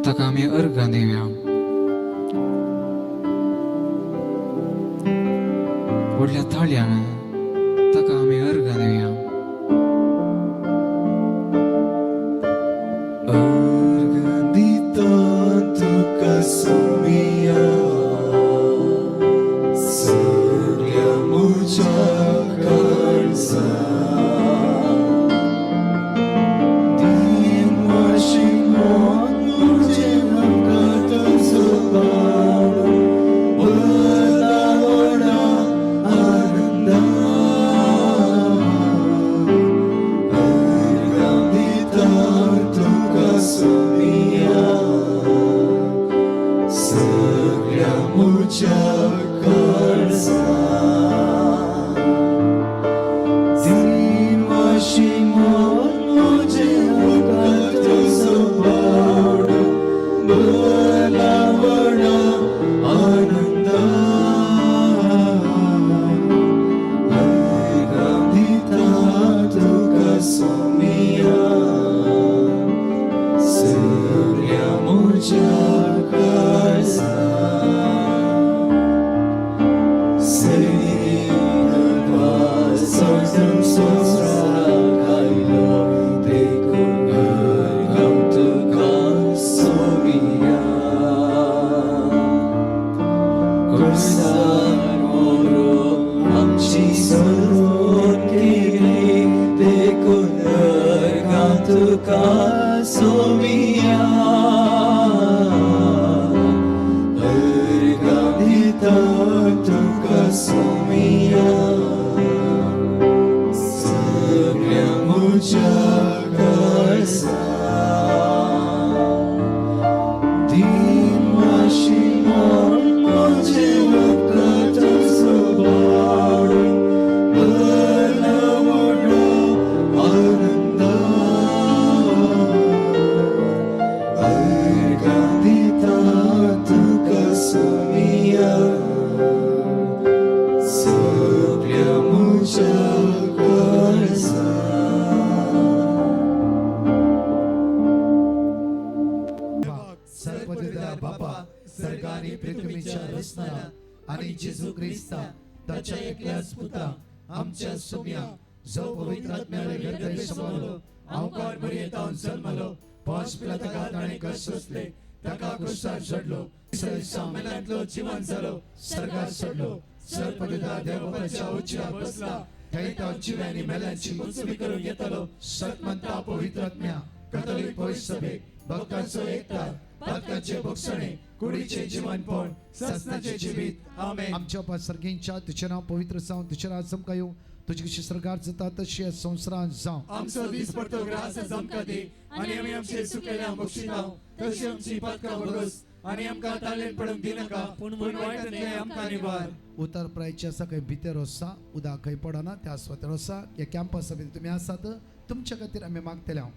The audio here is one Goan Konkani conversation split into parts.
ताका आमी अर्गां दिवया. व्हडल्या ताळयान ताका आमी अर्गां दिवया. अर्गां दिता तुका सोमिया, सगळ्या म्हज्या काळजा. दीन मन म्हजें म्हाका तुजो पावलो भरला व्हडा आनंदान. अर्गां दिता तुका सोमिया, सगळ्या म्हज्या काळजा. दीन मन म्हजें म्हाका तुजो पावलो भरला व्हडा आनंदान. अर्गां दिता तुका सोमिया, सगळ्या म्हज्या काळजा. संवसाराक आयलो देखून अर्गां तुका सोमिया. खुर्सार मरून आमची सोडवण केली देखून अर्गां तुका सोमिया. अर्गां दिता तुका सोमिया, सगळ्या म्हज्या काळजा. दीन मन म्हजें म्हाका तुजो पावलो भरला व्हडा आनंदान. अर्गां दिता तुका सोमिया, सगळ्या म्हज्या काळजा. सर्वपवित्र बापा, सर्ग आणि पृथ्वीच्या रचणारा आणि जेजू ख्रिस्ता ताच्या एकल्याच पुता आमच्या सोम्या, जो पवित्र आत्म्याले गर्भे समवलो, अवकार मरियेतावन जन्मलो, पोंस पिलाताका ताणें कश्ट सोंसले, ताका क्रुसार चडलो, तिसऱ्या दिसा मेल्यांतलो जिवन जालो, सर्गार चडलो, सर्वपवित्र देवबापाच्या उजव्या बसला, थंय तो जिव्या आनी मेल्यांची मुंसबी करूंक येतलो. सतमंता पवित्र आत्म्या, कथोलिक पवित्र सभेक, भक्तांचो एकता, पातकांचे भोगसणे, कुडीचे जीवनपण, सासणाचे जिवीत. आमेन. आमच्या बापा सर्गींच्या, तुझें नांव पवित्र जावं, तुजें राज आमकां येवं, तुजी कशी सर्गार जाता तशी ह्या संवसारांत जावं. आमचो दीस पडतो ग्रास आमकां दी आनी आमी आमचे चुकलेल्या बक्षिताव तशी आमची पातकां भोगस आनी आमकां ताळेन पडूंक दिनाका, पूण वायटांतलें आमकां निवार. उतर प्रायचे आसा, खंय भितर आसा, उदक खंय पडना त्या सुवातेर आसा. ह्या कॅम्पसा भितर तुमी आसात, तुमच्या खातीर आमी मागतले. हांव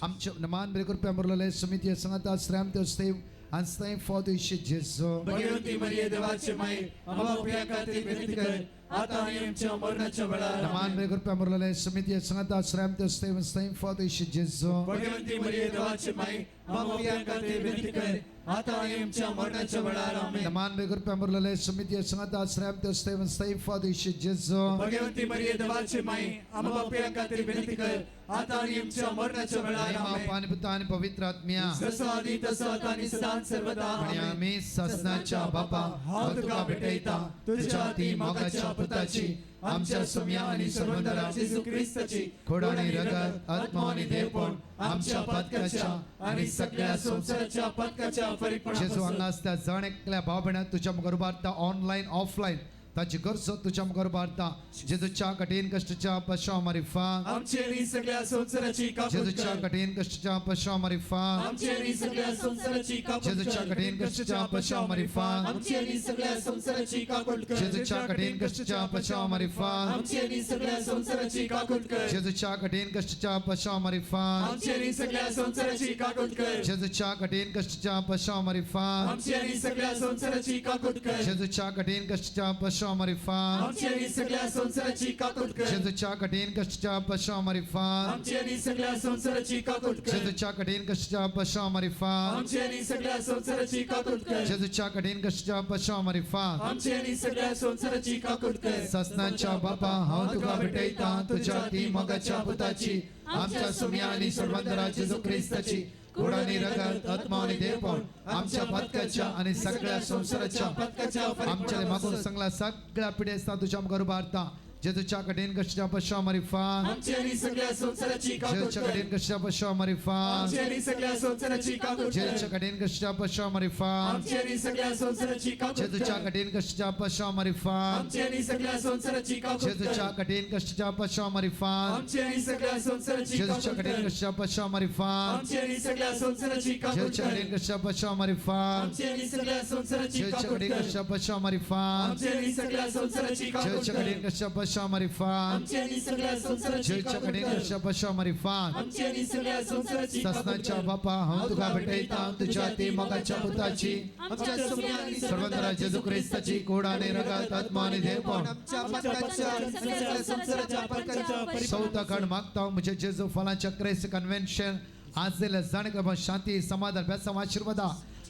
आमच्या मान बरे कृपया मुरलेले समिती सांगता श्राम सेव आणि फॉद जेजू. भगवती मरिये, देवाचे माई, आम्हा पाप्यां खातीर विनंती कर, आता आणि आमच्या मरणाच्या वेळार. मान बरे कृपया मुरलेले समिती सांगता श्राम सेव फॉद जेजू. भगवंती मरिये, देवाचे माई, आम्हा पाप्यां खातीर विनंती कर, आता आणि आमच्या मरणाच्या वेळार. आमेन. मान बरे कृपया मुरलेले समिती सांगता श्राम सेव फॉद जेजू. भगवंती मरिये, देवाचे माई, आम्हा पाप्यां खातीर विनंती कर, आता आणि आमच्या मरणाच्या वेळार. आमेन. पाणी पुता आणि पवित्र आत्म्या. जसो आदी तसो आता आणि सदां सर्वदा. आणि आमेन. आम्ही सासनाच्या बापा, हांव तुका भेटयता तुझ्या अति मोगाच्या पुताची, आमच्या सोम्या आणि सर्वंदरा जेजू ख्रिस्ताची खोड आणि रगत, आत्मा आणि देवपण, आमच्या पातकाच्या आणि सगळ्या संसाराच्या पातकाच्या जेजू फरीकपणापासून हांगा आसता जण एकल्या भाव भयणां तुज्या मुखार उबारता. ऑनलायन ऑफलायन ताची गरज तुज्या मुखार उबारता. जेजूच्या कठीण कश्टच्या पशा मारिफात आमची आणि सगळ्या संसाराची काकूट जेजूच्या कर. कठीण कश्टच्या पशा मारिफात आमची आणि सगळ्या संसाराची काकूट जेजूच्या कर. कठीण कश्टच्या पशा मारिफात आमची आणि सगळ्या संसाराची काकूट कर. जेजूच्या कठीण कश्टच्या पशा मारिफात आमची आणि सगळ्या संसाराची काकूट कर. जेजूच्या कठीण कश्टच्या पशा मारिफात आमची आणि सगळ्या संसाराची काकूट कर. जेजूच्या कठीण कश्टच्या पशा मारिफात आमची आणि सगळ्या संसाराची काकूट कर. जेजूच्या कठीण कश्टच्या पशा पश्चाव मारिफात आमची आनी सगळ्या संवसाराची काकूट कर. जेजूच्या कठीण कष्टाच्या पश्चाव मारिफात आमची आनी सगळ्या संवसाराची काकूट कर. जेजूच्या कठीण कष्टाच्या पश्चाव मारिफात आमची आनी सगळ्या संवसाराची काकूट कर. जेजूच्या कठीण कष्टाच्या पश्चाव मारिफात आमची आनी सगळ्या संवसाराची काकूट कर. ससनाच्या बापा हांव तुका भेटयता तुझ्या ती मोगाच्या पुताची आमच्या सुम्या आणि सर्वांतरा जेजू क्रिस्ताची कुड आणि रगत आत्मा आणि देवपण आमच्या पातकाच्या आणि सगळ्या संसाराच्या पातकाच्या आमच्या मागून सांगला सगळ्या पिढ्या तुझ्या मुखार उबारता जेजूच्या कठीण कष्टाच्या पश्चाव मारिफात आमची आनी सगळ्या संवसाराची काकूट जेजूच्या कर. कठीण कष्टाच्या पश्चाव मारिफात आमची आनी सगळ्या संवसाराची काकूट कर. जेजूच्या कठीण कष्टाच्या पश्चाव मारिफात आमची आनी सगळ्या संवसाराची काकूट जेजूच्या कर. कठीण कष्टाच्या पश्चाव मारिफात आमची आनी सगळ्या संवसाराची काकूट कर. जेजूच्या कठीण कष्टाच्या पश्चाव मारिफात आमची आनी सगळ्या संवसाराची जेजूच्या काकूट कठीण कर. कष्टाच्या पश्चाव मारिफात आमची आनी सगळ्या संवसाराची काकूट जेजूच्या कर. कठीण कष्टाच्या पश्चाव मारिफात आमची आनी सगळ्या संवसाराची जेजूच्या काकूट कठीण कर. कष्टाच्या पश्चाव मारिफात आमची आनी सगळ्या संवसाराची काकूट जेजूच्या कर. कठीण कष्टाच्या पश्चाव मारिफात आमची आनी सगळ्या संवसाराची जेजूच्या काकूट कठीण कर. कष्टाच्या पश्चाव मारिफात आमची आनी सगळ्या संवसाराची काकूट ससनाच्या कर. बापा हांव तुका भेटयता तुझ्या ती मोगाच्या पुताची आमच्या सुम्या आणि सर्वंतरा जेजू क्रिस्ताची कोड आणि रगत आत्मा आणि देवपण आमच्या पातकाच्या आणि सगळ्या संवसाराच्या पातकाच्या सौताकड मागता म्हणजे जेजू फलाच्या क्रेस कन्व्हेन्शन आज दिल्या जाणें शांती समाधान बेसांव आशिर्वादा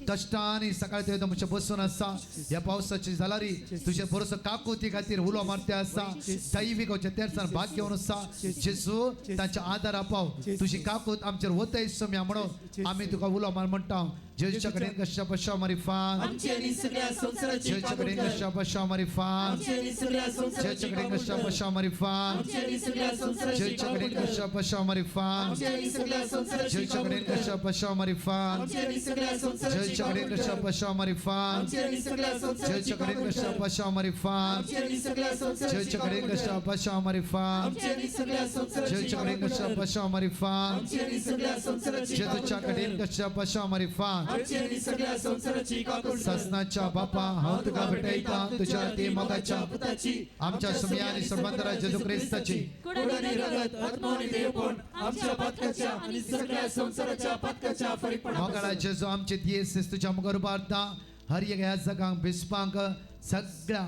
कष्टांनी सकाळी ते म्हजे बसून आसा ह्या पावसाची जालारी तुझे बरोसो काकुती खातीर उलो मारते आसा दैवीक तेरसान भाग घेवन आसा जेजू तांच्या आदार पाव तुजी काकूत आमचेर वतय सम्या म्हणून आमी तुका उलो मार म्हणटा जेजूच्या कडेन कश्या पश्चाव मारिफात आमची आनी सगळ्या संवसाराची जेजूच्या काकूट कडेन कर. कश्या पश्चाव मारिफात आमची आनी सगळ्या संवसाराची जेजूच्या कडेन काकूट कश्या कर. पश्चाव मारिफात आमची आनी सगळ्या संवसाराची जेजूच्या काकूट कडेन कर. कश्या पश्चाव मारिफात आमची आनी सगळ्या संवसाराची जेजूच्या काकूट कडेन कर. कश्या पश्चाव मारिफात आमची आनी सगळ्या संवसाराची जेजूच्या कडेन काकूट कश्या कर. पश्चाव मारिफात आमची आनी सगळ्या संवसाराची जेजूच्या कडेन काकूट कश्या कर. पश्चाव मारिफात आमची आनी सगळ्या संवसाराची जेजूच्या कडेन काकूट कश्या कर. पश्चाव मारिफात आमची आनी सगळ्या संवसाराची जेजूच्या कडेन काकूट कश्या कर. पश्चाव मारिफात आमची आनी सगळ्या संवसाराची जेजूच्या काकूट कडेन कर. कश्या पश्चाव मारिफात आमची आनी सगळ्या संवसाराची काकूट कर. ससनाच्या बापा हांव तुका भेटयता तुझ्या ती मोगाच्या पुताची आमच्या सुम्या आणि सर्वांतरा जेजू क्रिस्ताची कुड आणि रगत आत्मा आणि देवपण आमच्या पातकाच्या आणि सगळ्या संवसाराच्या पातकाच्या फरीकपणापासून. मोगाळा जेजू आमचे दियेस तुझ्या मुखार उबारता हर एक ह्या जगांक बिस्पांक सगळ्या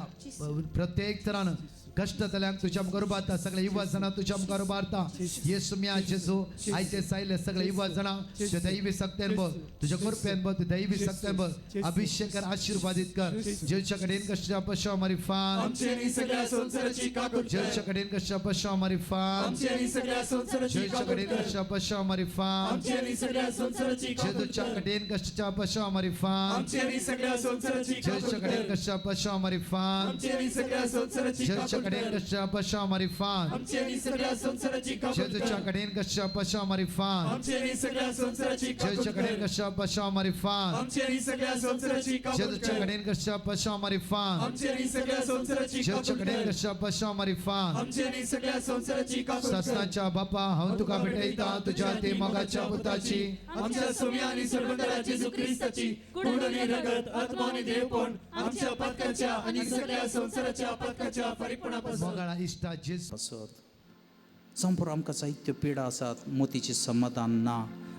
प्रत्येक तरान कष्ट जाल्यांक तुझ्या मुखार उबारता सगळे युवा जाणां तुझ्या मुखार उबारता येसू म्या जेजू आयचे सायले सगळे युवा जाणां तुझ्या दैवी सक्त्यान बघ तुझ्या कृपेन बघ तुझ्या दैवी सक्त्यान बघ अभिषेक कर आशीर्वादित कर जेजूच्या कडेन कश्या पश्चाव मारिफात आमची आनी सगळ्या संवसाराची काकूट कर. जेजूच्या कडेन कश्या पश्चाव मारिफात आमची आनी सगळ्या संवसाराची जेजूच्या काकूट कडेन कर. कश्या पश्चाव मारिफात आमची आनी सगळ्या संवसाराची काकूट जेजूच्या कर. कडेन कश्या पश्चाव मारिफात आमची आनी सगळ्या संवसाराची काकूट जेजूच्या कडेन कर. कश्या पश्चाव मारिफात आमची आनी सगळ्या संवसाराची जेजूच्या काकूट कडेन कर. कश्या पश्चाव मारिफात आमची आनी सगळ्या संवसाराची काकूट जेजूच्या कर. कडेन कश्या पश्चाव मारिफात आमची आनी सगळ्या संवसाराची काकूट जेजूच्या कडेन कर. कश्या पश्चाव मारिफात आमची आनी सगळ्या संवसाराची काकूट जेजूच्या कर. कडेन कश्या पश्चाव मारिफात आमची आनी सगळ्या संवसाराची जेजूच्या काकूट कडेन कर. कश्या पश्चाव मारिफात आमची आनी सगळ्या संवसाराची काकूट कर. ससनाच्या बापा हांव तुका भेटयता तुझ्या ते मोगाच्या पुताची आमच्या सुम्या आणि सर्वंतरा जेजू क्रिस्ताची कुड आणि रगत आत्मा आणि देवपण आमच्या पातकाच्या आणि सगळ्या संवसाराच्या पातकाच्या फरीकपणापासून. मोगाळा इश्टा जेजू पासत संपूर आमकां जायत्यो पिडा आसात मोतीचें समाधान ना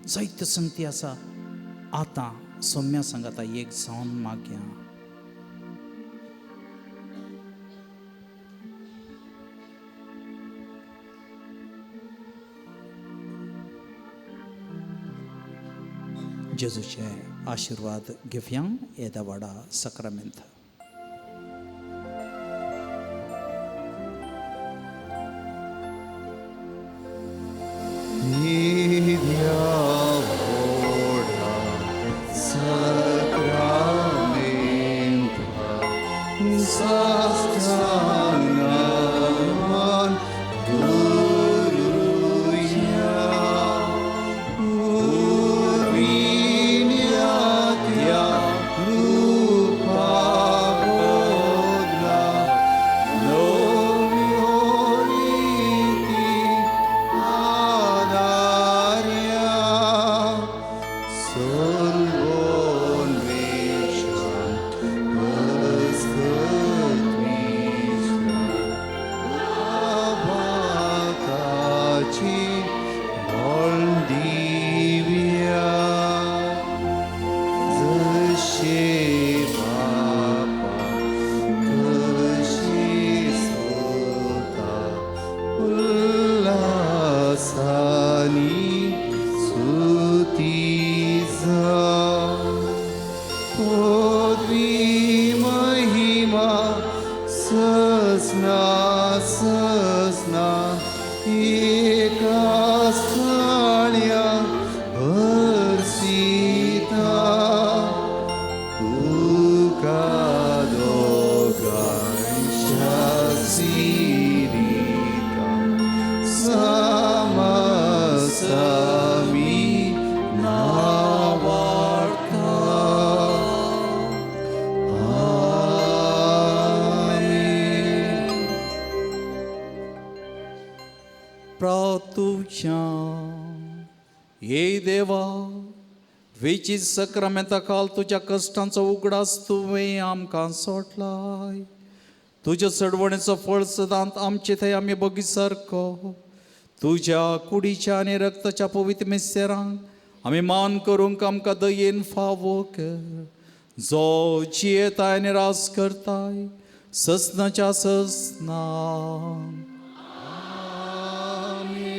जायत्यो संगती आसा आतां सोम्या सांगाता एक जावन मागया. जेजूचे आशिर्वाद घेवया येदा वाडा सक्रामेंत. Sastanaman Guruya Uvinyatya Rupa. स्तुती जावं पदवी महिमा ससना ससना एका स्थळ्या भरसिता तुका दोगांच्या सिरिता समसमी नावार्ता. आमेन. प्रातुच्या हे देवा, वेचीत सक्रामेंता काल तुज्या कश्टांचो उगडास तुवें आमकां सोडलाय. तुज्या चडवणेचो फळ सदांत आमचे थंय आमी बगी सारको तुज्या कुडीच्या आनी रक्ताच्या पवित्र मिस्तेरांक आमी मान करूंक आमकां दयेन फावो कर, जो जियेताय आनी रास करताय ससनाच्या ससना. आमेन.